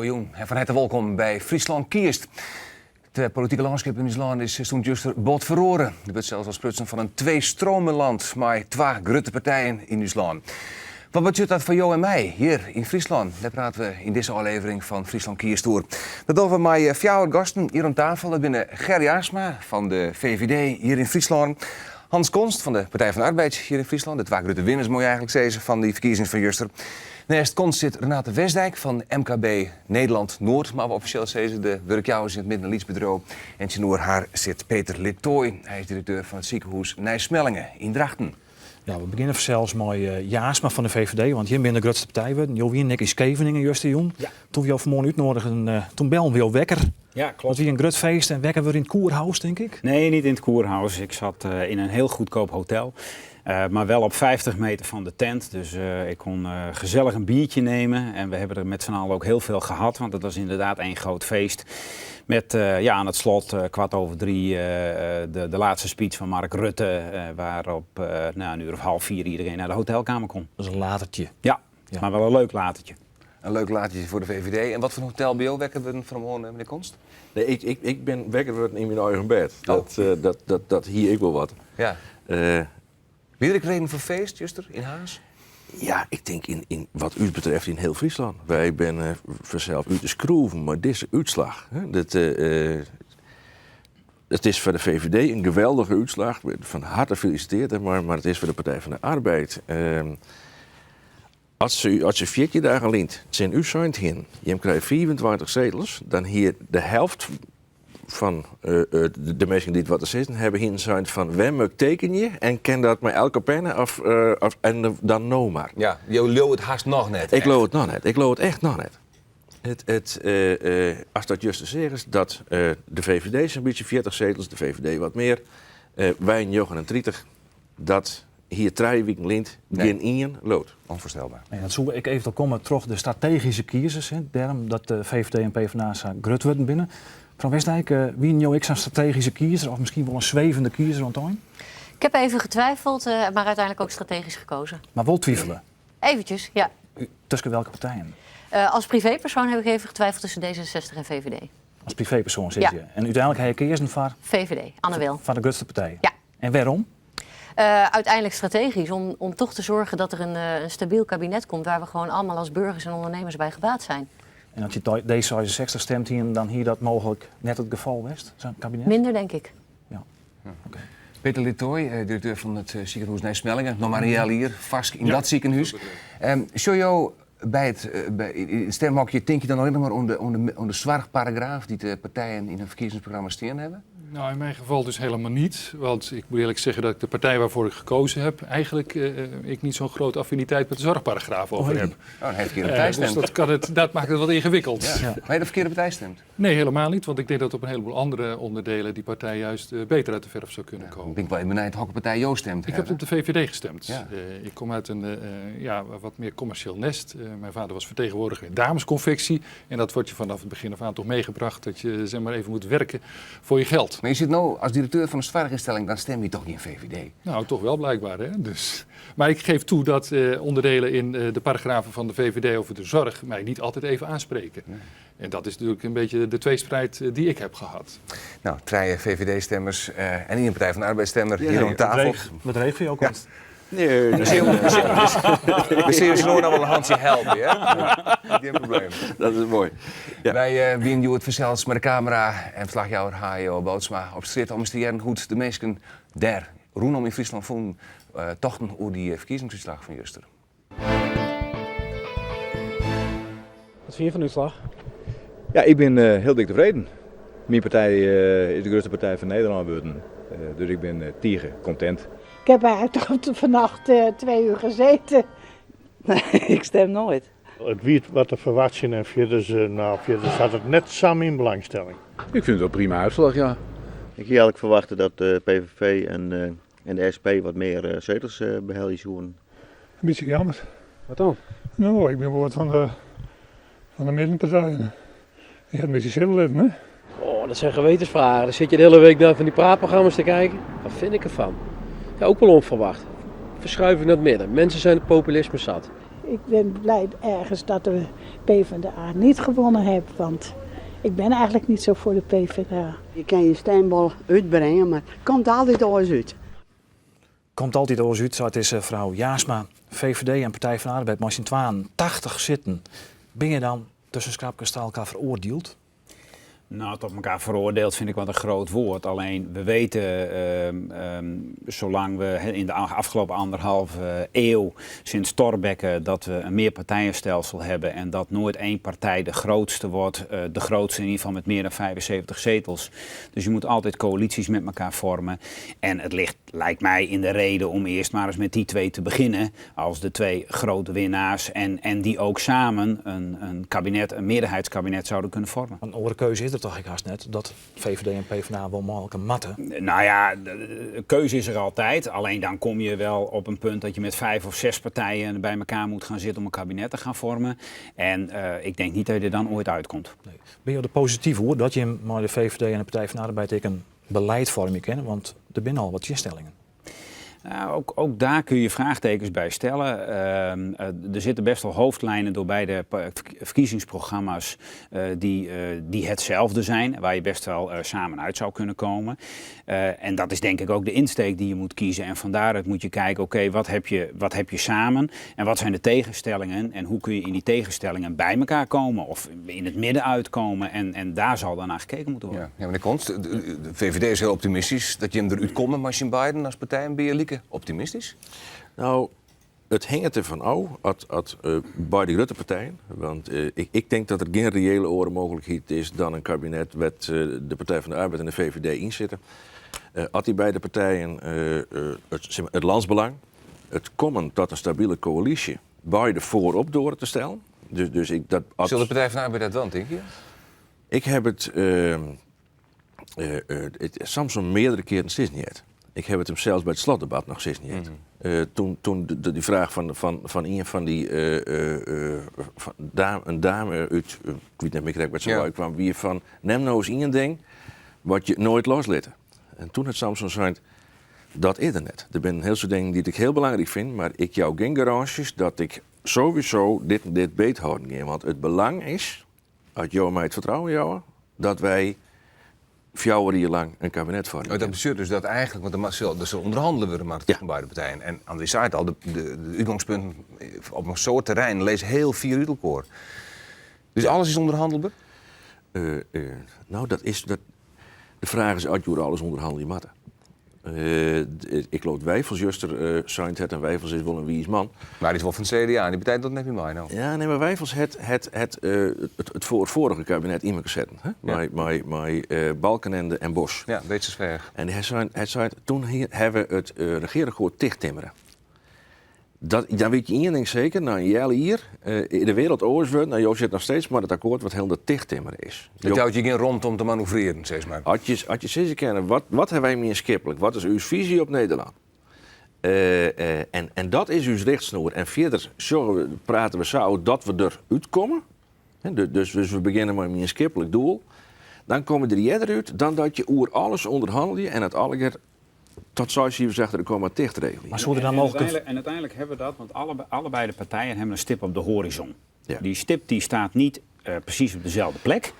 Goejûn en fan herte wolkom by Fryslân Kiest. It politike lânskip yn ús lân is sûnt juster bot feroare. Der wurdt sels al sprutsen fan in tweestromenland mei twa grutte partijen yn ús lân. Wat betsjut dat foar jo en my hjir yn Fryslân? Dêr prate we yn dizze ôflevering fan Fryslân Kiest oer. Dat dogge we mei fjouwer gasten hjir oan tafel. Dat binne Ger Jaarsma fan de VVD hjir yn Fryslân, Hans Konst fan de Partij van de Arbeid hjir yn Fryslân, de twa grutte winners moat je eigenlik sizze fan dy ferkiezings fan juster. Neist Konst sit Renate Westdijk fan MKB Nederland Noord, moatte we offisjeel sizze, de wurkjouwers yn it midden- en lytsbedriuw. En tsjinoer har sit Peter Littooy, hy is direkteur fan it sikehûs Nij Smellinghe yn Drachten. Ja, we begjinne fansels mei eh, Jaarsma fan de VVD, want jim binne de grutste partij wurden. Jo wienen ek yn Skeveningen justerjûn. Ja. Toen we jo fanmoarn útnoadigen, eh, toen bellen we jo wekker. Ja, klopt. Dat wie in grut feest en wekker wurde yn it Kurhaus, tink ik? Nee, niet in het Kurhaus. Ik zat eh, in een heel goedkoop hotel. Uh, maar wel op 50 meter van de tent. Dus uh, ik kon uh, gezellig een biertje nemen. En we hebben er met z'n allen ook heel veel gehad. Want het was inderdaad één groot feest. Met ja, aan het slot 3:15 de, de laatste speech van Mark Rutte. waarop nou, een uur of 3:30 iedereen naar de hotelkamer kon. Dat is in latertsje. Ja, ja. maar wel in leuk latertsje. In leuk latertsje foar de VVD. En wat foar hotel binne jo wekker wurden fanmoarn, menear Konst? Nee, ik, ik, ik bin wekker wurden yn myn eigen bêd. Oh. Dat, uh, dat, dat, dat hie ik wol wat. Ja. Wie der ek reden foar feest juster yn Harns? Ja, ik tink yn, yn wat ús betreft yn hiel Fryslân. Wy binne fansels út de skroeven mei dizze útslach. Dat, uh, it is foar de VVD in geweldige útslach. Fan herte felisitearre, mar it is foar de Partij van de Arbeid. Uh, As se, as se 14 dagen lyn tsjin ús sein hienen, jim krije 25 setels, dan hie de helft fan uh, de minsken dy't wat te sizzen hawwe, hienen sein fan wêr moat ik tekenje en kin dat mei elke penne of, uh, of en dan no mar. Ja, jo leauwe it hast noch net. Ik leau it noch net. Ik leau it echt noch net. It, it, uh, as dat juster seachst dat de VVD sa'n bytsje 40 setels, de VVD wat mear, wy 39, dat hie trije wiken lyn gjin ien leaud. Onvoorstelbaar. Nee, dat soe ek eventueel komme troch de strategyske kiezers, hè, dêrom dat de VVD en PvdA sa grut wurden binne. Frou Westdijk, uh, wienen jo ek sa'n strategyske kiezer of miskien wol in swevende kiezer oan it ein? Ik heb even getwijfeld, uh, maar uiteindelijk ook strategisch gekozen. Mar wol twivele? Eventjes, ja. Tusken welke partijen? Uh, als privépersoon heb ik even getwijfeld tussen D66 en VVD. As privépersoan sizze je. En úteinlik ha je keazen foar? VVD, Anne Wil. Foar de grutste partij? Ja. En wêrom? Uiteindelijk strategisch, om, om toch te zorgen dat er een, een stabiel kabinet komt waar we gewoon allemaal als burgers en ondernemers bij gebaat zijn. En as je D66 stimd hienen, dan hie dat mooglik net it gefal west, sa'n kabinet? Minder, denk ik. Ja. Oké. Peter Littooy, direkteur fan it sikehûs Nij Smellinghe, noch mar in healjier farsk yn dat sikehûs. Sjogge jo by it, by it stimhokje, tinke je dan allinnich mar oan de, oan de, oan de soarchparagraaf dy't de partijen yn hun ferkiezingsprogramma stean hawwe? Nou, in mijn geval dus helemaal niet. Want ik moet eerlijk zeggen dat ik de partij waarvoor ik gekozen heb, eigenlijk ik niet zo'n grote affiniteit met de zorgparagraaf over heb. Oh, dan heeft de verkeerde partij Dus stemd. dat, kan het, dat maakt het wat ingewikkeld. Ja. Maar je de verkeerde partij stemt? Nee, helemaal niet. Want ik denk dat op een heleboel andere onderdelen die partij juist beter uit de verf zou kunnen komen. Ben ik wel even benijd hokker partij jo stimd Ik heb op de VVD gestemd. Ja. Ik kom uit een ja, wat meer commercieel nest. Mijn vader was vertegenwoordiger in damesconfectie. En dat wordt je vanaf het begin af aan toch meegebracht dat je zeg maar, even moet werken voor je geld. Mar je sit no as direkteur fan in soarchynstelling, dan stim je toch gjin VVD? Nou, toch wel blijkbaar. Hè? Dus, maar ik geef toe dat onderdelen in de paragrafen van de VVD over de zorg mij niet altijd even aanspreken. Nee. En dat is natuurlijk een beetje de tweestrijd die ik heb gehad. Nou, trije VVD-stemmers en ien Partij van de Arbeid-stemmer hjir oan tafel. Wat dreech foar jo komt. Nee, We sille se no noch wol in hantsje helpe, hear. Gjin probleem. Dat is moai. Ja. Wy wienen hjoed fansels mei de kamera en ferslachjouwer Hajo Bootsma op strjitte om ris te hearren hoe't de minsken dêr rûnom yn Fryslân fûnen, tochten oer dy ferkiezingsútslach fan juster. Wat fine je fan de útslach? Ja, ik bin hiel dik tefreden. Myn partij is de grutste partij fan Nederlân wurden, dus ik bin tige kontint. Ik heb eigenlijk tot vannacht 2 uur gezeten. Nee, ik stim noait. It wie wat te ferwachtsjen en fierders, nou, fierders hat it net sa myn belangstelling. Ik fyn it wol prima útslach, ja. Ik hie eigenlik ferwachte dat de PVV en en de SP wat mear setels behelje soenen. In bytsje jammer. Wat dan? No, ik bin wol wat fan de, fan de middenpartijen. Dy hat in bytsje sitte litten, hè? Oh, dat zijn gewetensvragen. Dan zit je de hele week naar van die praatprogramma's te kijken. Wat vind ik ervan? Ja, ook wel onverwacht. Verschuiving naar het midden. Mensen zijn het populisme zat. Ik ben blij ergens dat de PvdA niet gewonnen heeft, want ik ben eigenlijk niet zo voor de PvdA. Je kan je stem wel uitbrengen, maar het komt altijd oars út. Komt altyd oars út, seit dizze frou Jaasma. VVD en Partij van de Arbeid mei syn twaen 80 sitten. Binne je dan tussen skrapkes ta elkoar feroardield? Nou, tot elkaar veroordeeld vind ik wat een groot woord. Alleen we weten, zolang we in de afgelopen anderhalve eeuw sinds Thorbecke dat we een meerpartijenstelsel hebben en dat nooit één partij de grootste wordt, de grootste in ieder geval met meer dan 75 zetels. Dus je moet altijd coalities met elkaar vormen. En het ligt, lijkt mij, in de reden om eerst maar eens met die twee te beginnen als de twee grote winnaars en die ook samen een kabinet, een meerderheidskabinet zouden kunnen vormen. Een oare keuze is der toch ek hast net dat VVD en PvdA wol mei elkoar moatte? Nou ja, de keuze is er altijd. Alleen dan kom je wel op een punt dat je met 5 of 6 partijen bij elkaar moet gaan zitten om een kabinet te gaan vormen. En ik denk niet dat je er dan ooit uitkomt. Nee. Binne jo der posityf oer dat jim mei de VVD en de Partij van de Arbeid ek in belied foarmje kinne, want der binne al wat tsjinstellingen. Nou, ook daar kun je vraagtekens bij stellen. Er zitten best wel hoofdlijnen door beide verkiezingsprogramma's die hetzelfde zijn, waar je best wel samen uit zou kunnen komen. En dat is denk ik ook de insteek die je moet kiezen. En van daaruit moet je kijken, oké, wat heb je samen en wat zijn de tegenstellingen en hoe kun je in die tegenstellingen bij elkaar komen of in het midden uitkomen. En daar zal dan naar gekeken moeten worden. Ja, ja, meneer Konst, de VVD is heel optimistisch dat jim derút komme, mei syn beiden as partij en binne jo like optimistysk? Nou, it hinget derfan ôf at beide grutte partijen, want ik tink dat der gjin reële oare mooglikheid is dan in kabinet wêr't de Partij van de Arbeid en de VVD yn sitte. At dy beide partijen it landsbelang, it kommen ta in stabile koälysje, beide foarop doare te stellen. Dus ik, dat, at Sil de Partij van de Arbeid dat dwaan, tinke je? Ik ha it Samsom meardere kearen sizzen heard. Ik ha it him sels by it slotdebat noch sizzen heard. Toen dy fraach fan ien fan dy, fan dame, in dame út, ik wit net mear krekt wêr't se wei kwam, wie fan nim no ris ien ding wat je noait loslitte. En toen hat Samsom sein, dat is der net. Der binne in hiel soad dingen dy't ik hiel belangryk fyn, mar ik jou gjin garânsjes dat ik sowieso dit en dit beethâlden gean. Want it belang is, as jo my it fertrouwen jouwe, dat wy 4 jier lang in kabinet foarmje. Oh, dat betsjut dus dat eigentlik, want der moat sil, der sil ûnderhannele wurde moatte tusken beide partijen. En Andries sei it al, de útgongspunten op in soad terreinen lizze hiel fier út elkoar. Dus alles is ûnderhannelber? No, dat is, dat, de fraach is oft je oer alles ûnderhannelje moatte. Ik leau dat Wijffels juster sein hat, en Wijffels is wol in wiis man. Mar dy is wol fan it CDA en dy partij docht net mear mei no. Ja, nee, mar Wijffels hat it foarige kabinet yn elkoar setten, hè? Mei Balkenende en Bos. Ja, Beetstersweach. En hy sei, toen hawwe we it regearakkoart tichttimmere. Dat, dan wit je ien ding seker, nei in healjier is de wereld oars wurden, no, jo sitte noch steeds mei dat akkoart wat hielendal tichttimmere is. Dat jout je gjin romte om te manoeuvrearjen, sis mar. As je sizze kinne, wat hawwe wy mienskiplik, wat is ús fisy op Nederlân? En dat is ús richtsnoer. En fierder sjogge we, prate we sa oer dat we der útkomme. Dus we begjinne mei in mienskiplik doel. Dan komme we der earder út dan dat je oer alles ûnderhannelje en it allegear tot seis sifers achter de komma ticht regelje. Mar soe der dan mooglik in En uiteindelijk hebben we dat, want allebei de partijen hebben een stip op de horizon. Die stip die staat niet precies op dezelfde plek,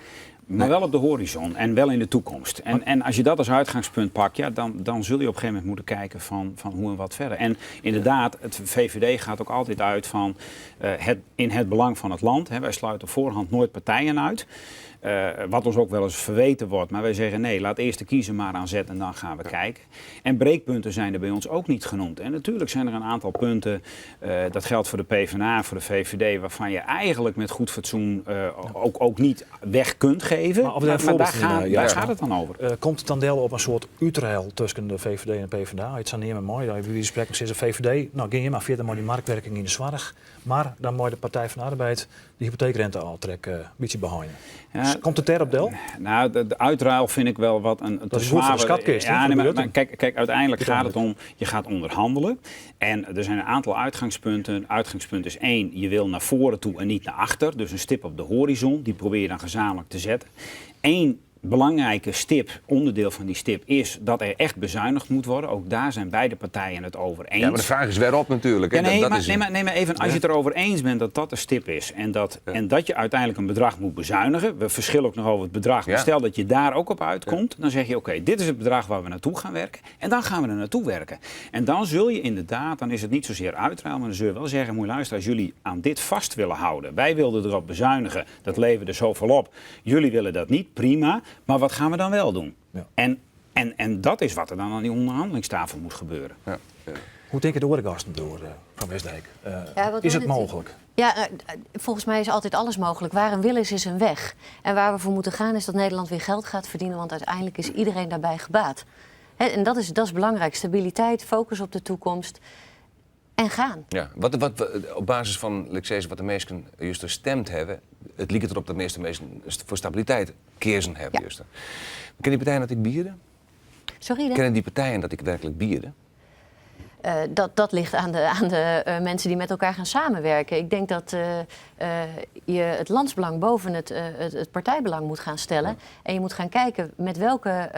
maar wel op de horizon en wel in de toekomst. En als je dat als uitgangspunt pakt, ja, dan zul je op een gegeven moment moeten kijken van hoe en wat verder. En inderdaad, het VVD gaat ook altijd uit van in het belang van het land. Hè, wij sluiten op voorhand nooit partijen uit. Wat ons ook wel eens verweten wordt. Maar wij zeggen nee, laat eerst de kiezer maar aan zet en dan gaan we kijken. En breekpunten zijn er bij ons ook niet genoemd. En natuurlijk zijn er een aantal punten, dat geldt voor de PvdA, voor de VVD, waarvan je eigenlijk met goed fatsoen ook niet weg kunt geven. Maar of daar Maar voorbeeld van, daar ja. gaat het dan over. Komt het dan del op een soort útruil tusken de VVD en de PvdA? It sa neame mei, dat wy spreken sizze VVD, nou gean jim mar fierder mei dy marktwerking yn de soarch, mar dan mei de Partij van de Arbeid de hypoteekrente-ôftrek in bytsje beheine. Ja. Komt it dêrop del? Nou, de uitruil vind ik wel wat een Dat te is goed voor de zware schatkist, hè, Ja, voor de nee, maar begrutting. uiteindelijk gaat het Uiteindelijk. om, je gaat onderhandelen. En er zijn een aantal uitgangspunten. Uitgangspunt is 1, je wil naar voren toe en niet naar achter. Dus een stip op de horizon, die probeer je dan gezamenlijk te zetten. 1 Belangrijke stip, onderdeel van die stip, is dat er echt bezuinigd moet worden. Ook daar zijn beide partijen het over eens. Ja, maar de vraag is waarop natuurlijk. Ja, nee, dat, maar, nee, maar, nee, maar even, als je het erover eens bent dat dat de stip is en dat, en dat je uiteindelijk een bedrag moet bezuinigen. We verschillen ook nog over het bedrag. Maar stel dat je daar ook op uitkomt, dan zeg je oké, dit is het bedrag waar we naartoe gaan werken. En dan gaan we er naartoe werken. En dan zul je inderdaad, dan is het niet zozeer uitruil, maar dan zul je wel zeggen, moet je luisteren, als jullie aan dit vast willen houden. Wij wilden erop bezuinigen, dat leverde zoveel op. Jullie willen dat niet, prima. Maar wat gaan we dan wel doen? Ja. En, en, en dat is wat er dan aan die onderhandelingstafel moet gebeuren. Ja. Ja. Hoe denken de oorgasten door, uh, van Westdijk? Uh, ja, is het mogelijk? Ja, uh, volgens mij is altijd alles mogelijk. Waar een wil is, is een weg. En waar we voor moeten gaan is dat Nederland weer geld gaat verdienen, want uiteindelijk is iedereen daarbij gebaat. He, en dat is, dat is belangrijk. Stabiliteit, focus op de toekomst en gaan. Ja, wat, wat, op basis van Lexese, wat de meesten juist gestemd hebben, het liep erop dat de meeste mensen voor stabiliteit keerzen hebben. Ja. Juist. Kennen die partijen dat ik bieren? Sorry? Kennen die partijen dat ik werkelijk bieren? Uh, dat, dat ligt aan de, aan de uh, mensen die met elkaar gaan samenwerken. Ik denk dat uh, je het landsbelang boven het, het, het, partijbelang moet gaan stellen. Ja. En je moet gaan kijken met welke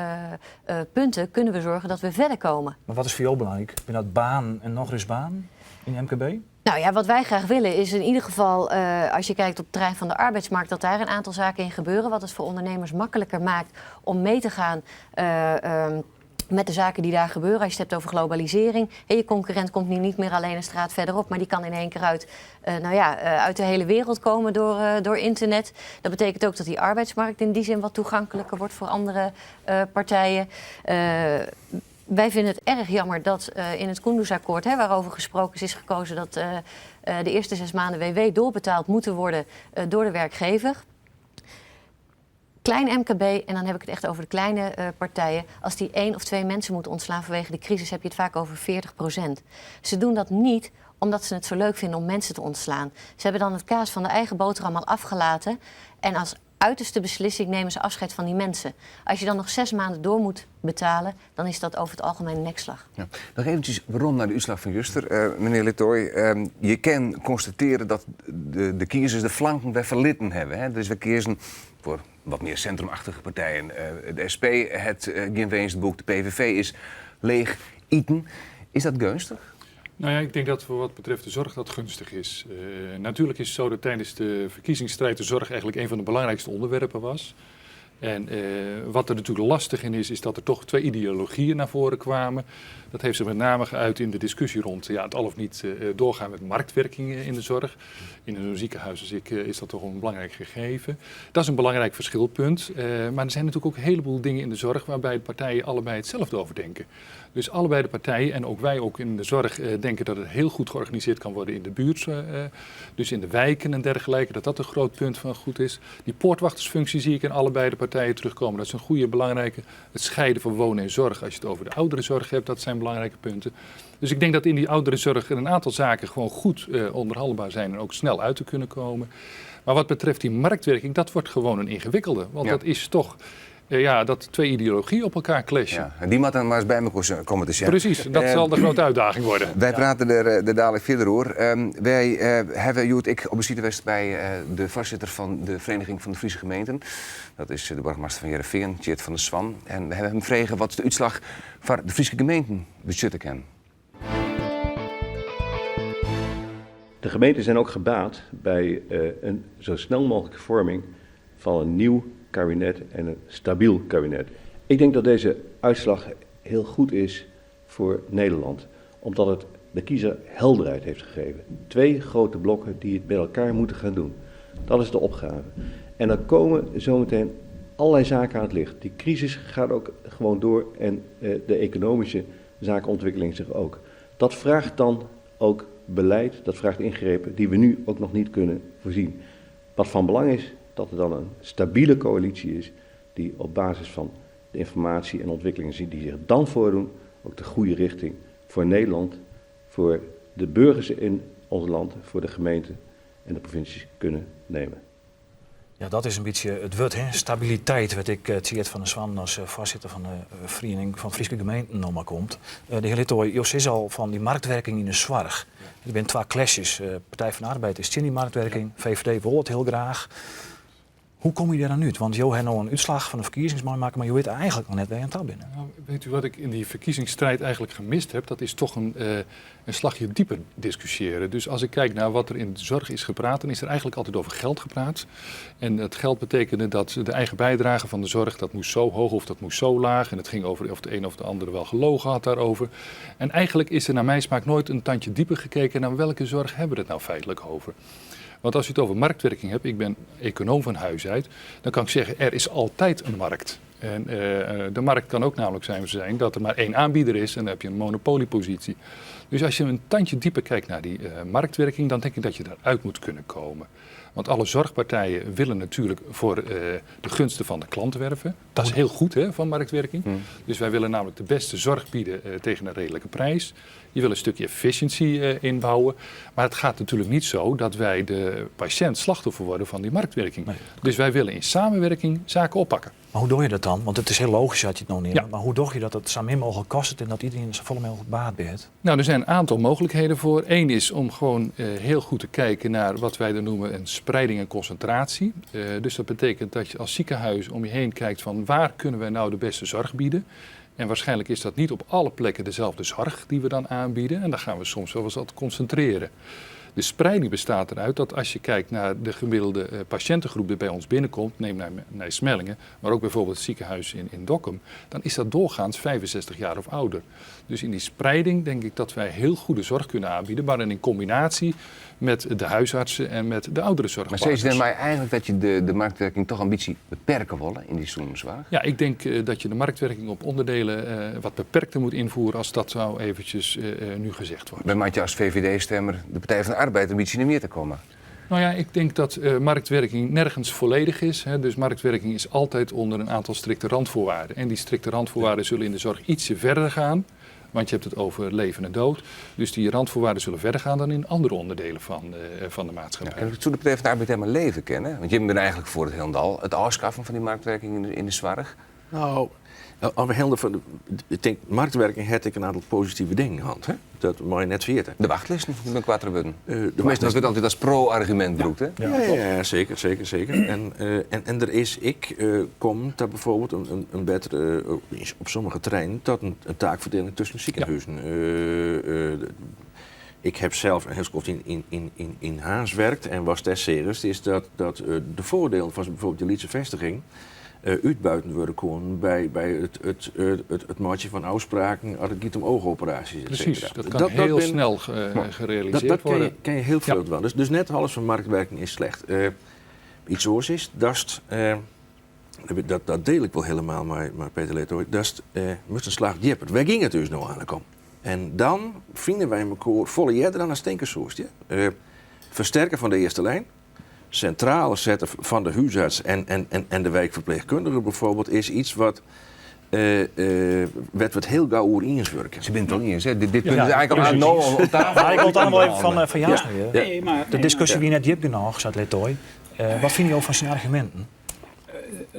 punten kunnen we zorgen dat we verder komen. Maar wat is voor jou belangrijk? Ben dat baan en nog eens baan in MKB? Nou ja, wat wij graag willen is in ieder geval, uh, als je kijkt op het terrein van de arbeidsmarkt, dat daar een aantal zaken in gebeuren. Wat het voor ondernemers makkelijker maakt om mee te gaan. Uh, um, met de zaken die daar gebeuren. Als je het hebt over globalisering. En je concurrent komt nu niet meer alleen een straat verderop, maar die kan in één keer uit, uh, nou ja, uit de hele wereld komen door, door internet. Dat betekent ook dat die arbeidsmarkt in die zin wat toegankelijker wordt voor andere partijen. Wij vinden het erg jammer dat in het Kunduz-akkoord, hè, waarover gesproken is, is gekozen dat de eerste zes maanden WW doorbetaald moeten worden door de werkgever. Klein MKB, en dan heb ik het echt over de kleine partijen, als die één of twee mensen moeten ontslaan vanwege de crisis, heb je het vaak over 40%. Ze doen dat niet omdat ze het zo leuk vinden om mensen te ontslaan. Ze hebben dan het kaas van de eigen boterham al afgelaten. En als uiterste beslissing nemen ze afscheid van die mensen. Als je dan nog zes maanden door moet betalen, dan is dat over het algemeen een nekslag. Ja. Nog eventjes waarom naar de uitslag van Juster. Uh, meneer Littooy, uh, je kan constateren dat de, de kiezers de flanken bij verlitten hebben. Hè? Dus we kiezen voor wat meer centrumachtige partijen. Uh, de SP, het uh, boek, de PVV is leeg iten. Is dat gunstig? Nou ja, ik denk dat voor wat betreft de zorg dat gunstig is. Uh, natuurlijk is het zo dat tijdens de verkiezingsstrijd de zorg eigenlijk een van de belangrijkste onderwerpen was. En uh, wat er natuurlijk lastig in is, is dat er toch twee ideologieën naar voren kwamen. Dat heeft zich met name geuit in de discussie rond ja, het al of niet uh, doorgaan met marktwerking in de zorg. In een ziekenhuis als ik, is dat toch een belangrijk gegeven. Dat is een belangrijk verschilpunt. Maar er zijn natuurlijk ook een heleboel dingen in de zorg waarbij de partijen allebei hetzelfde over denken. Dus allebei de partijen en ook wij ook in de zorg denken dat het heel goed georganiseerd kan worden in de buurt. Dus in de wijken en dergelijke, dat dat een groot punt van goed is. Die poortwachtersfunctie zie ik in allebei de partijen terugkomen. Dat is een goede, belangrijke. Het scheiden van wonen en zorg. Als je het over de ouderenzorg hebt, dat zijn belangrijke punten. Dus ik denk dat in die ouderenzorg er een aantal zaken gewoon goed uh, onderhandelbaar zijn en ook snel uit te kunnen komen. Maar wat betreft die marktwerking, dat wordt gewoon een ingewikkelde. Want ja. dat is toch... Ja, dat twee ideologieën op elkaar clashen. Ja, en die moet dan maar eens bij me komen te zeggen. Precies, dat uh, zal de grote uitdaging worden. Wij ja. praten er, er dadelijk verder over. Wij hebben, Joet, ik op bezoek geweest bij de voorzitter van de Vereniging van de Friese Gemeenten. Dat is de burgemeester van Heerenveen, Tjeerd van der Zwan. En we hebben hem gevraagd wat de uitslag van de Friese gemeenten bestutten kan. De gemeenten zijn ook gebaat bij een zo snel mogelijke vorming van een nieuw kabinet en een stabiel kabinet. Ik denk dat deze uitslag heel goed is voor Nederland, omdat het de kiezer helderheid heeft gegeven. Twee grote blokken die het met elkaar moeten gaan doen. Dat is de opgave. En dan komen zometeen allerlei zaken aan het licht. Die crisis gaat ook gewoon door en de economische zaakenontwikkeling zich ook. Dat vraagt dan ook beleid, dat vraagt ingrepen die we nu ook nog niet kunnen voorzien. Wat van belang is, dat er dan een stabiele coalitie is die op basis van de informatie en ontwikkelingen die zich dan voordoen, ook de goede richting voor Nederland, voor de burgers in ons land, voor de gemeenten en de provincies kunnen nemen. Ja, dat is een beetje het woord, hè? Stabiliteit, wat ik uh, Tjeerd van der Zwan als uh, voorzitter van de uh, Vereniging van Friese Gemeenten nog maar komt. De heer Littooy, Jos is al van die marktwerking in de zorg. Ja. Er zijn twee clashes. Partij van de Arbeid is die marktwerking, ja. VVD wil het heel graag. Hoe komme je dêr dan út? Want jo ha no in útslach fan de ferkiezings meimakke, mar jo witte eigentlik noch net wêr jo oan ta binne. Nou, weet u wat ik in die verkiezingsstrijd eigenlijk gemist heb? Dat is toch een slagje dieper discussiëren. Dus als ik kijk naar wat er in de zorg is gepraat, dan is er eigenlijk altijd over geld gepraat. En dat geld betekende dat de eigen bijdrage van de zorg, dat moest zo hoog of dat moest zo laag. En het ging over of de een of de andere wel gelogen had daarover. En eigenlijk is er naar mijn smaak nooit een tandje dieper gekeken naar welke zorg hebben we het nou feitelijk over. Want als je het over marktwerking hebt, ik ben econoom van huis uit, dan kan ik zeggen, er is altijd een markt. En de markt kan ook namelijk zijn dat er maar één aanbieder is en dan heb je een monopoliepositie. Dus als je een tandje dieper kijkt naar die marktwerking, dan denk ik dat je daaruit moet kunnen komen. Want alle zorgpartijen willen natuurlijk voor de gunsten van de klant werven. Dat is heel goed, hè, van marktwerking. Dus wij willen namelijk de beste zorg bieden tegen een redelijke prijs. Je wil een stukje efficiëntie inbouwen. Maar het gaat natuurlijk niet zo dat wij de patiënt slachtoffer worden van die marktwerking. Nee. Dus wij willen in samenwerking zaken oppakken. Maar hoe doe je dat dan? Want het is heel logisch dat je het nog neemt. Maar hoe doe je dat het zo min mogelijk kost en dat iedereen zo volle mogelijk baat bij heeft? Er zijn een aantal mogelijkheden voor. Eén is om gewoon heel goed te kijken naar wat wij dan noemen een spreiding en concentratie. Dus dat betekent dat je als ziekenhuis om je heen kijkt van waar kunnen wij nou de beste zorg bieden. En waarschijnlijk is dat niet op alle plekken dezelfde zorg die we dan aanbieden. En daar gaan we soms wel eens wat concentreren. De spreiding bestaat eruit dat als je kijkt naar de gemiddelde patiëntengroep die bij ons binnenkomt, neem naar Smellinghe, maar ook bijvoorbeeld het ziekenhuis in Dokkum, dan is dat doorgaans 65 jaar of ouder. Dus in die spreiding denk ik dat wij heel goede zorg kunnen aanbieden, maar dan in combinatie met de huisartsen en met de ouderenzorgpartners. Maar steeds maar eigenlijk dat je de marktwerking toch ambitie beperken wil in die sûnensoarch? Ja, ik denk dat je de marktwerking op onderdelen wat beperkter moet invoeren als dat zou eventjes nu gezegd wordt. Bij maak je als V V D-stemmer de Partij van de Arbeid een beetje niet meer te komen? Ik denk dat marktwerking nergens volledig is. Hè. Dus marktwerking is altijd onder een aantal strikte randvoorwaarden. En die strikte randvoorwaarden zullen in de zorg ietsje verder gaan. Want je hebt het over leven en dood. Dus die randvoorwaarden zullen verder gaan dan in andere onderdelen van de maatschappij. Ja, en zou de Partij van de Arbeid helemaal leven kennen? Want je bent eigenlijk voor het helemaal het afschaffen van die marktwerking in de zorg. Nou, als we helemaal van de, ik denk, marktwerking heb ik een aantal positieve dingen gehad. Hè? Dat mag je net vergeten. De wachtlijsten, die ben kwaad worden. De Tenminste, dat wachtlijsten. wordt altijd als pro-argument gebruikt, hè? Ja, ja, ja, zeker, zeker, zeker. En er is, ik kom daar bijvoorbeeld een betere op sommige terreinen tot een taakverdeling tussen ziekenhuizen. Ik heb zelf een heel skoft in Haas werkt en was des serieus, is dat de voordelen van bijvoorbeeld de Lietse vestiging uitbuiten worden kon bij het maatje van afspraken als het gaat om oogoperaties, et Precies, cetera. dat kan heel snel gerealiseerd Dat worden. kan je heel veel wel. Dus net alles van marktwerking is slecht. Iets oors is, dat is dat, dat deel ik wel helemaal, maar Peter Littooij, dat is moest een slag dieper. Waar ging het dus nou aan komen? En dan vinden wij elkaar volle jeder aan een stinkersoort. Ja? Versterken van de eerste lijn. Centrale zetten van de huisarts en de wijkverpleegkundige bijvoorbeeld is iets wat wat heel gauw oer inwerken. Ze bent het al eens, hè? Dit punt Ja, is eigenlijk al aan precies. nou op tafel. Maar ik wil het allemaal even van Jaas nu, hè? Nee, maar, De nee, discussie maar wie net diep genoeg, zei Littooij. Wat vind je ook van zijn argumenten?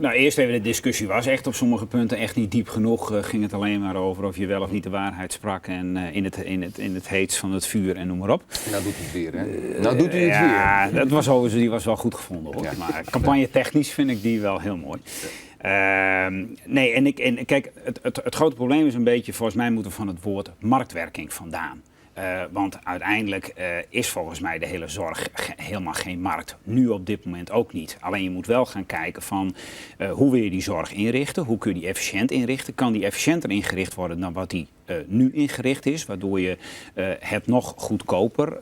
Eerst even, de discussie was echt op sommige punten echt niet diep genoeg. Ging het alleen maar over of je wel of niet de waarheid sprak en in het heetst van het vuur en noem maar op. Nou doet hij het weer, hè? Nou doet hij het Ja, weer. dat was overigens, die was wel goed gevonden, hoor. Maar campagne-technisch vind ik die wel heel mooi. Nee, en ik, en kijk, het, het, het grote probleem is een beetje, volgens mij moeten we van het woord marktwerking vandaan. Want uiteindelijk is volgens mij de hele zorg helemaal geen markt. Nu op dit moment ook niet. Alleen je moet wel gaan kijken van hoe wil je die zorg inrichten? Hoe kun je die efficiënt inrichten? Kan die efficiënter ingericht worden dan wat die nu ingericht is? Waardoor je het nog goedkoper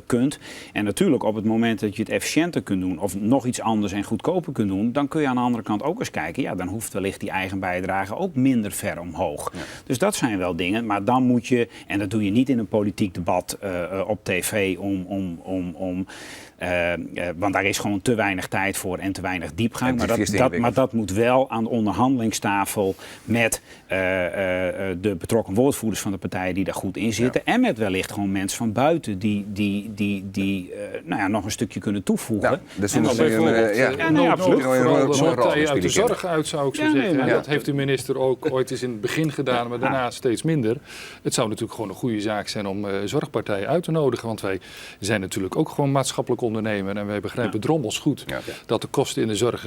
kunt. En natuurlijk op het moment dat je het efficiënter kunt doen of nog iets anders en goedkoper kunt doen, dan kun je aan de andere kant ook eens kijken. Ja, dan hoeft wellicht die eigen bijdrage ook minder ver omhoog. Dus dat zijn wel dingen. Maar dan moet je, en dat doe je niet in een politiek debat op tv want daar is gewoon te weinig tijd voor en te weinig diepgang. En het is eerst ingewikkeld. Maar dat moet wel aan de onderhandelingstafel met de betrokken woordvoerders van de partijen die daar goed in zitten. En met wellicht gewoon mensen van buiten die nog een stukje kunnen toevoegen. Ja, dat is En een dan goeie, bijvoorbeeld, ja. ja, nee, absoluut. Een Vooral de rol partijen uit de spelen. zorg uit, zou ik zo Ja, nee, zeggen. maar En dat heeft de minister ook ooit eens in het begin gedaan, maar daarna steeds minder. Het zou natuurlijk gewoon een goede zaak zijn om zorgpartijen uit te nodigen. Want wij zijn natuurlijk ook gewoon maatschappelijk ondernemer en wij begrijpen drommels goed dat de kosten in de zorg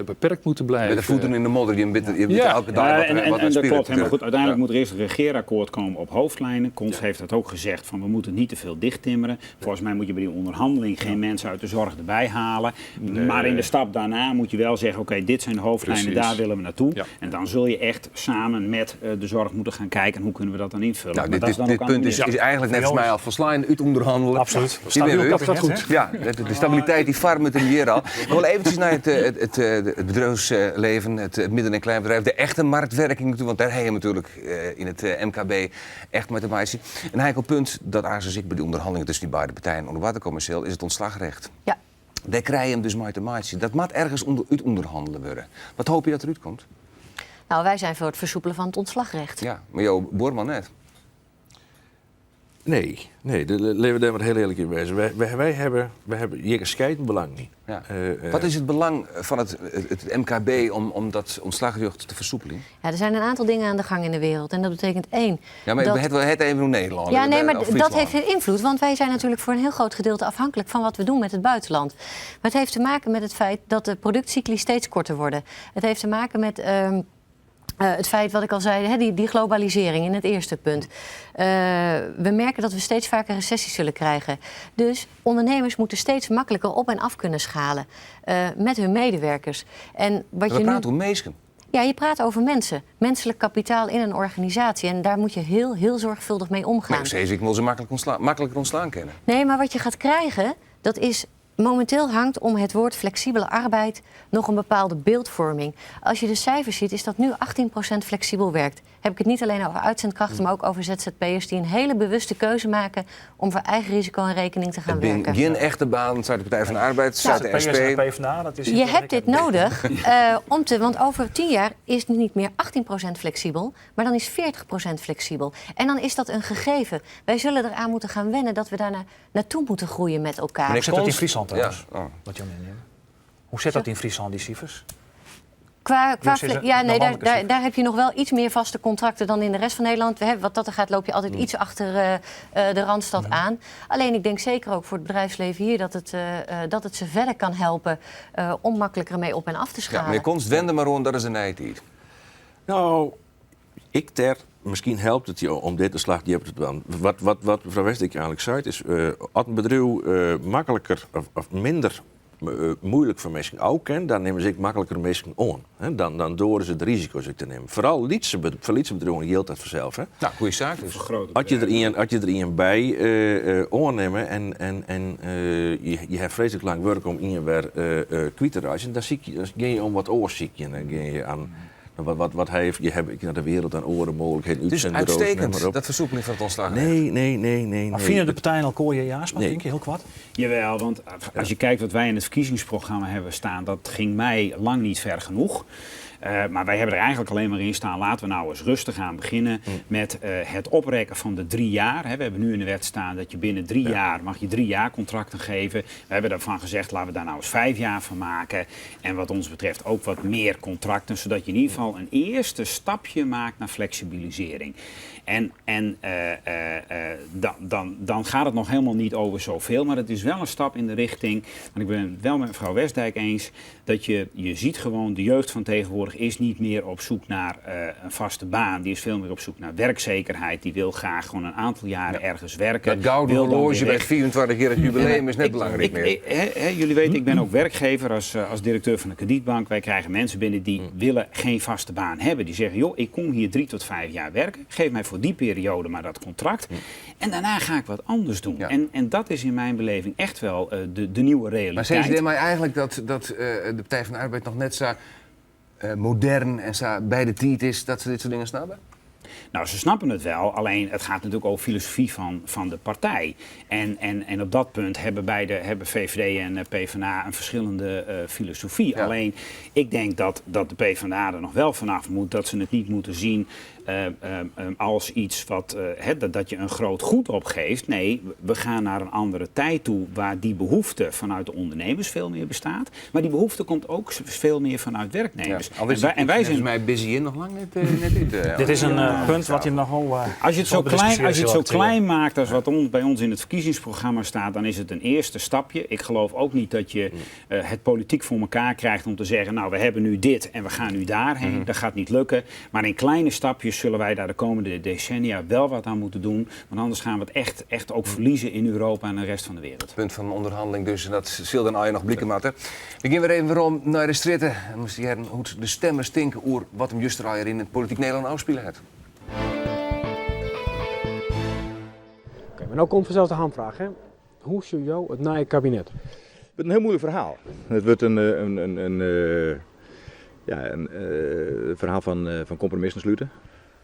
beperkt moeten blijven. Met de voeten in de modder, je weet elke dag wat er, en, wat er en dat speelt klopt helemaal natuurlijk. goed. Uiteindelijk moet er eerst een regeerakkoord komen op hoofdlijnen. Konst heeft dat ook gezegd, van we moeten niet te veel dichttimmeren. Volgens mij moet je bij die onderhandeling geen mensen uit de zorg erbij halen. Nee. Maar in de stap daarna moet je wel zeggen, oké, dit zijn de hoofdlijnen, daar willen we naartoe. En dan zul je echt samen met de zorg moeten gaan kijken, hoe kunnen we dat dan invullen. Nou, Maar dit dat is dan dit ook aan de punt is, minister. is eigenlijk net als mij al volslagen uit onderhandelen. Absoluut. Hier Stabiel ben we. kabinet, hè? Ja, de stabiliteit die farmt hem hier al. Ik wil eventjes naar het bedrijfsleven, het midden- en kleinbedrijf, de echte marktwerking natuurlijk, want daar heb je natuurlijk in het MKB echt met de meisje. Een heikel punt dat aangezien ik bij de onderhandelingen tussen die beide partijen onder water commercieel is het ontslagrecht. Daar krijg je hem dus maar te maken. Dat moet ergens uit onderhandelen worden. Wat hoop je dat eruit komt? Nou, wij zijn voor het versoepelen van het ontslagrecht. Ja, maar jouw boorman net. Nee, nee, laten we daar maar heel eerlijk in wezen. Wij hebben hier gescheiden belang niet. Ja. Wat is het belang van het MKB om dat ontslagrecht te versoepelen? Ja, er zijn een aantal dingen aan de gang in de wereld. En dat betekent één... Ja, maar dat... het even om Nederland. Ja, nee, maar of dat Friesland. heeft geen invloed. Want wij zijn natuurlijk voor een heel groot gedeelte afhankelijk van wat we doen met het buitenland. Maar het heeft te maken met het feit dat de productcycli steeds korter worden. Het heeft te maken met het feit wat ik al zei, hè, die globalisering in het eerste punt. We merken dat we steeds vaker recessies zullen krijgen. Dus ondernemers moeten steeds makkelijker op en af kunnen schalen met hun medewerkers. En wat Maar we je nu praten om mensen. Ja, je praat over mensen. Menselijk kapitaal in een organisatie. En daar moet je heel, heel zorgvuldig mee omgaan. Maar ik wil ze makkelijker ontslaan kennen. Nee, maar wat je gaat krijgen, dat is... Momenteel hangt om het woord flexibele arbeid nog een bepaalde beeldvorming. Als je de cijfers ziet, is dat nu 18% flexibel werkt. Heb ik het niet alleen over uitzendkrachten, maar ook over Z Z P'ers die een hele bewuste keuze maken om voor eigen risico en rekening te gaan Het ben werken. geen echte baan, zei de Partij van de Arbeid, zei de ZZP'ers en SP. de PvdA, dat is Je hebt dit nodig, want over 10 jaar is het niet meer 18% flexibel, maar dan is 40% flexibel. En dan is dat een gegeven. Wij zullen eraan moeten gaan wennen dat we daar naartoe moeten groeien met elkaar. Hoe zit dat in Friesland trouwens? Ja. Oh. Wat je meeneemt. Hoe zit dat in Friesland, die cijfers? Qua Dus is het ja, nee, de landelijke cijfers? daar heb je nog wel iets meer vaste contracten dan in de rest van Nederland. Wat dat er gaat, loop je altijd iets achter de Randstad aan. Alleen ik denk zeker ook voor het bedrijfsleven hier dat het ze verder kan helpen om makkelijker mee op en af te Ja, schalen. meneer Konst, wende maar rond, dat is een nijtijd. Nou, ik ter, misschien helpt het je om dit te slag, die hebt het wel. Wat mevrouw Westdijk eigenlijk zei, is als een bedrijf makkelijker of minder moeilijk voor mensen ook kennen, dan nemen ze ook makkelijker mensen aan. Hè? Dan door ze het risico's ook te nemen. Vooral voor lietse bedrijven geldt dat vanzelf. Hè? Nou, goeie zaak dus. Voor grote Als je er bedrijven. een, als je er een bij aannemen en je hebt vreselijk lang werk om een weer kwijt te reizen, dan zie je, dan ga je om wat oorziekje. Dan ga je aan, nou, wat, wat, wat hij heeft, je hebt ik naar de wereld aan oren, mogelijkheden, Het is uitzendbureaus, neem uitstekend, maar op. dat versoepeling van het ontslag. Nee, nee, nee, nee, Maar nee. vinden de partijen elkaar je jaars, Nee. denk je, heel kwad? Jawel, want als je kijkt wat wij in het verkiezingsprogramma hebben staan, dat ging mij lang niet ver genoeg. Maar wij hebben er eigenlijk alleen maar in staan, laten we nou eens rustig aan beginnen met het oprekken van de 3 jaar. Hè, we hebben nu in de wet staan dat je binnen 3 jaar mag je 3 jaar contracten geven. We hebben daarvan gezegd, laten we daar nou eens 5 jaar van maken. En wat ons betreft ook wat meer contracten, zodat je in ieder geval een eerste stapje maakt naar flexibilisering. En dan gaat het nog helemaal niet over zoveel, maar het is wel een stap in de richting, want ik ben het wel met mevrouw Westdijk eens, dat je ziet gewoon, de jeugd van tegenwoordig is niet meer op zoek naar een vaste baan. Die is veel meer op zoek naar werkzekerheid. Die wil graag gewoon een aantal jaren ergens werken. Dat gouden Wil dan horloge weer bij weg. het 24-jarig jubileum is net belangrijk meer. Jullie weten, ik ben ook werkgever als directeur van de kredietbank. Wij krijgen mensen binnen die willen geen vaste baan hebben. Die zeggen, joh, ik kom hier 3 tot 5 jaar werken. Geef mij voor die periode maar dat contract. En daarna ga ik wat anders doen. En dat is in mijn beleving echt wel de nieuwe realiteit. Maar zeggen ze mij eigenlijk dat de Partij van de Arbeid nog net zo modern en zo bij de tijd is dat ze dit soort dingen snappen? Nou, ze snappen het wel, alleen het gaat natuurlijk over filosofie van de partij. En op dat punt hebben VVD en PvdA een verschillende filosofie. Alleen, ik denk dat de PvdA er nog wel vanaf moet, dat ze het niet moeten zien als iets wat hè, dat, dat je een groot goed opgeeft. Nee, we gaan naar een andere tijd toe waar die behoefte vanuit de ondernemers veel meer bestaat. Maar die behoefte komt ook veel meer vanuit werknemers. Ja, al is het En wij volgens zijn mij busy in nog lang net uit Dit is een punt wat je nochal. Als je het zo klein maakt als wat bij ons in het verkiezingsprogramma staat, dan is het een eerste stapje. Ik geloof ook niet dat je het politiek voor elkaar krijgt om te zeggen, nou, we hebben nu dit en we gaan nu daarheen. Dat gaat niet lukken. Maar in kleine stapjes zullen wij daar de komende decennia wel wat aan moeten doen. Want anders gaan we het echt, echt ook verliezen in Europa en de rest van de wereld. Punt van onderhandeling dus, en dat zal dan al je noch bliken moatte. We gean wer even werom nei de strjitte. En moest hearre hoe't de stemmers tinke oer wat him juster allegear yn it polityk Nederlân ôfspile hat. Oké, mar no komt fansels de hamfraach, hè? Hoe sjogge jo it nije kabinet? Het wordt een heel moeilijk verhaal. Het wordt ja, een verhaal van compromissen sluiten.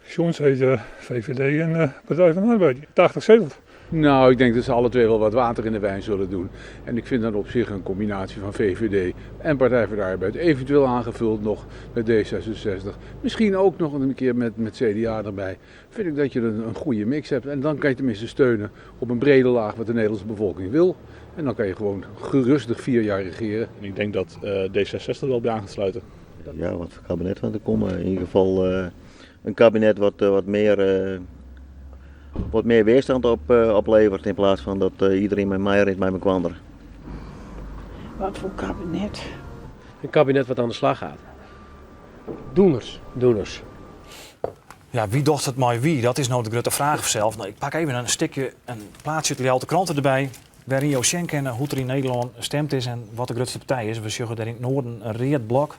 Sjoen sizze VVD en Partij van de Arbeid. 80 zetels. Nou, ik denk dat ze alle twee wel wat water in de wijn zullen doen. En ik vind dan op zich een combinatie van VVD en Partij voor de Arbeid, eventueel aangevuld nog met D66, misschien ook nog een keer met CDA erbij, vind ik dat je een goede mix hebt. En dan kan je tenminste steunen op een brede laag wat de Nederlandse bevolking wil. En dan kan je gewoon gerustig 4 jaar regeren. En ik denk dat D66 wel bij aan gaat sluiten. Ja, wat voor kabinet wat er komt. In ieder geval een kabinet wat meer weerstand oplevert in plaats van dat iedereen met mij rint, met mijn kwander. Wat voor kabinet? Een kabinet wat aan de slag gaat. Doeners. Doeners. Ja, wie docht it mei wie? Dat is no de grutte fraach sels. No, ik pak even in stikje, in plaatsje de kranten derby. Wêryn't jo sjen kinne hoe't der yn Nederlân stimd is en wat de grutste partij is. We sjogge dêr yn it noarden in read blok.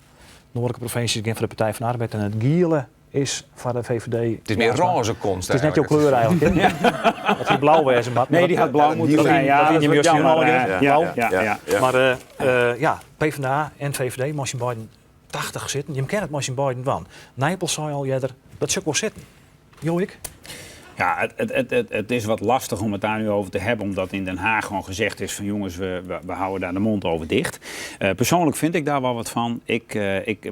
Noardlike provinsjes geane foar de Partij van de Arbeid en it giele is foar de VVD. It is mear rôze konst. It is net jo kleur eigentlik. Dat hie blau wêze moatten. Nee, dy hat blau moatten wêze. Ja, dat wie jammer. Ja, ja. Mar ja, PvdA en VVD, mei syn beiden 80 sitten. Jim kinne it mei syn beiden dwaan. Nijpels sei al earder, dat sil ik wol sitten. Jo ek? Ja, het is wat lastig om het daar nu over te hebben, omdat in Den Haag gewoon gezegd is van jongens, we houden daar de mond over dicht. Persoonlijk vind ik daar wel wat van.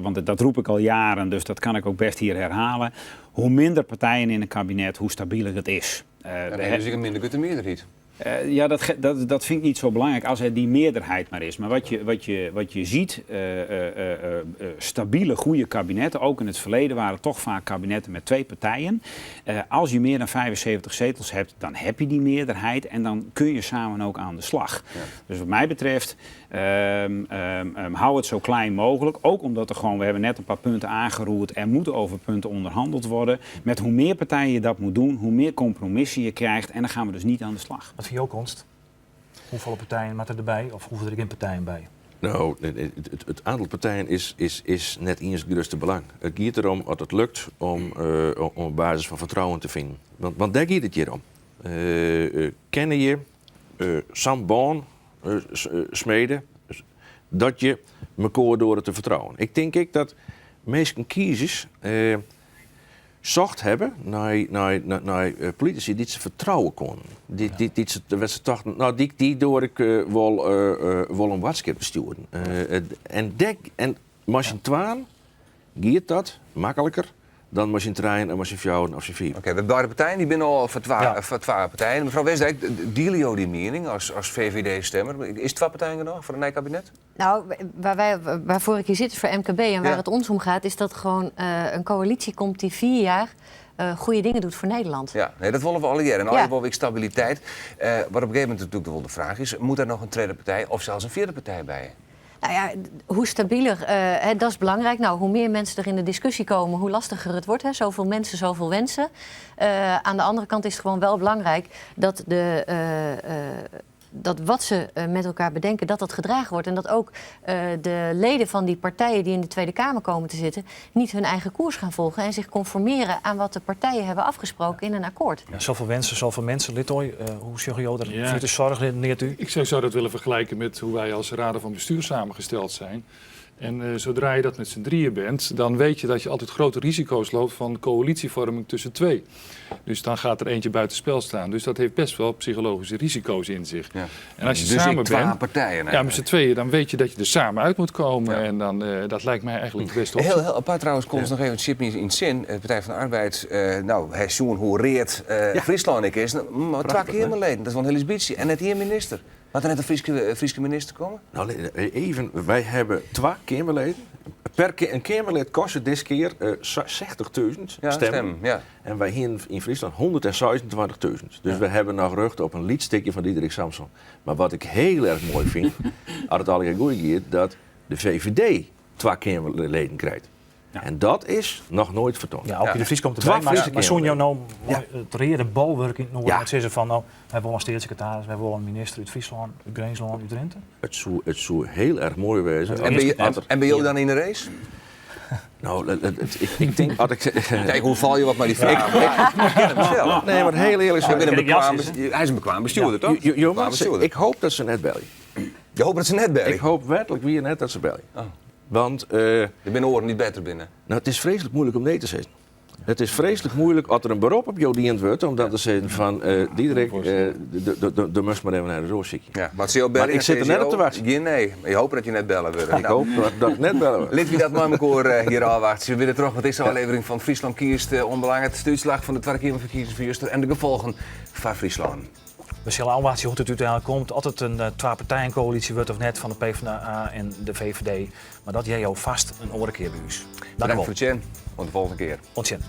Want dat roep ik al jaren, dus dat kan ik ook best hier herhalen. Hoe minder partijen in een kabinet, hoe stabieler het is. Dan hebben ze een minder grutte mearderheid. Ja, dat vind ik niet zo belangrijk als het die meerderheid maar is. Maar wat je ziet, stabiele, goede kabinetten, ook in het verleden waren het toch vaak kabinetten met twee partijen. Als je meer dan 75 zetels hebt, dan heb je die meerderheid en dan kun je samen ook aan de slag. Dus wat mij betreft, hou het zo klein mogelijk. Ook omdat er gewoon, we hebben net een paar punten aangeroerd, er moeten over punten onderhandeld worden. Met hoe meer partijen je dat moet doen, hoe meer compromissen je krijgt en dan gaan we dus niet aan de slag. Wat fynst jo, Konst? Hoefolle partijen moatte derby of hoege der gjin partijen by? No, it oantal partijen is net iens it grutste belang. It giet derom oft it lukt om in basis fan fertrouwen te finen. Want dêr giet it hjir om. Kinne je sa'n bân smede dat je mekoar doare te fertrouwen. Ik tink ek dat minsken kiezers socht hawwe nei politisy dy't se fertrouwe koene. Dy't se tochten, no, dy doar ik wol in boadskip te stjoeren. En mei syn twaen giet dat makliker dan mei syn trijen en mei syn fjouweren of syn fiif. Oké, de beide partijen dy binne al foar twa partijen. Mefrou Westdijk, diele jo dy miening as VVD-stimmer? Is twa partijen genôch foar in nij kabinet? Nou, waarvoor ik hier zit is voor MKB. En waar het ons om gaat is dat gewoon een coalitie komt die 4 jaar goede dingen doet voor Nederland. Ja, nee, dat wolle we allegear. En ja. Wolle stabiliteit. Wat op een gegeven moment natuerlik wol de fraach is, moat der noch in tredde partij of sels in fjirde partij by? Nou ja, hoe stabieler, hè, dat is belangrijk. Nou, hoe meer mensen er in de discussie komen, hoe lastiger het wordt. Hè. Zoveel mensen, zoveel wensen. Aan de andere kant is het gewoon wel belangrijk dat wat ze met elkaar bedenken, dat dat gedragen wordt. En dat ook de leden van die partijen die in de Tweede Kamer komen te zitten, niet hun eigen koers gaan volgen en zich conformeren aan wat de partijen hebben afgesproken in een akkoord. Ja, zoveel wensen, zoveel mensen. Littooy, hoe zeg je dat? Ja. De zorg neert u? Ik zou dat willen vergelijken met hoe wij als raden van bestuur samengesteld zijn. En zodra je dat met z'n drieën bent, dan weet je dat je altijd grote risico's loopt van coalitievorming tussen twee. Dus dan gaat er eentje buitenspel staan. Dus dat heeft best wel psychologische risico's in zich. Ja. En als je dus samen twee bent, partijen. Ja, met z'n tweeën, dan weet je dat je er samen uit moet komen. Ja. En dan, dat lijkt mij eigenlijk de beste optie. Heel, heel apart trouwens, komt ja. nog even chip in zin. De Partij van de Arbeid, nou, hij sjoen hoe read Fryslân ek is. Mar twa keamerleden, dat is wol in hiel bytsje. En net ien minister. Moat der net in Fryske minister komme? No, even, wy hawwe twa keamerleden. Per ke in Keamerlid kostet dizze kear 60.000 Ja, stemmen. stemmen, ja. En wy hienen yn Fryslân 126.000. Dus we hawwe noch rjocht op in lyts stikje fan Diederik Samsom. Mar wat ik hiel erch moai fyn, as it allegear goed giet, dat de VVD twa Keamerleden krijt. En dat is noch noait fertoand. Ja, Aukje de Vries komt Twa derby. Mar, Fryske mar soene jo Keamerleden. no mei it reade bolwurk yn it Noarden Ja. net sizze fan no, wy wolle in steatssekretaris, wy wolle in minister út Fryslân, út Grinslân, út Drinte? It soe hiel erch moai wêze. En bin je, en bin jo dan yn de race? No, ik tink as ik. Kijk, hoe fal je wat mei dy fraach? Ik kin him stelle. Nee, mar hiel earlik Ik bin in sein- bekwaam, hy is in bekwaam bestjoerder, toch? Jo, jo Bekwaam moatte- bestjoerder. ik hoop dat se net belje. Je hopet dat se net belje? Ik hoop werklik wier net dat se belje. Want. Der binne oaren dy't better binne. No, it is freeslik moeilik om nee te sizzen. It is freeslik moeilik as der in berop op jo dien wurdt om dan te sizzen fan eh, Diederik, eh, do moatst mar even nei de oar sykje. Ja, mar se jo belje, Mar ik sit der net op te wachtsjen. Gjin nee. Ik hoop dat je net belle wurde. Ik hoop dat ik net belle wurd. Litte wy dat mei mekoar eh, hjir ôfwachtsje. We binne troch wat dizze ôflevering fan Fryslân Kiest eh, oanbelanget. De útslach fan de Twadde Keamerferkiezings fan juster en de gefolgen foar Fryslân. We sille ôfwachtsje hoe't it úteinlik komt. Oft it in twapartijenkoälysje wurdt of net fan de PvdA en de VVD. Mar dat hearre jo fêst in oare kear by ús. Dank Bedankt wol. foar it sjen. Oant de folgjende kear. Oant sjen.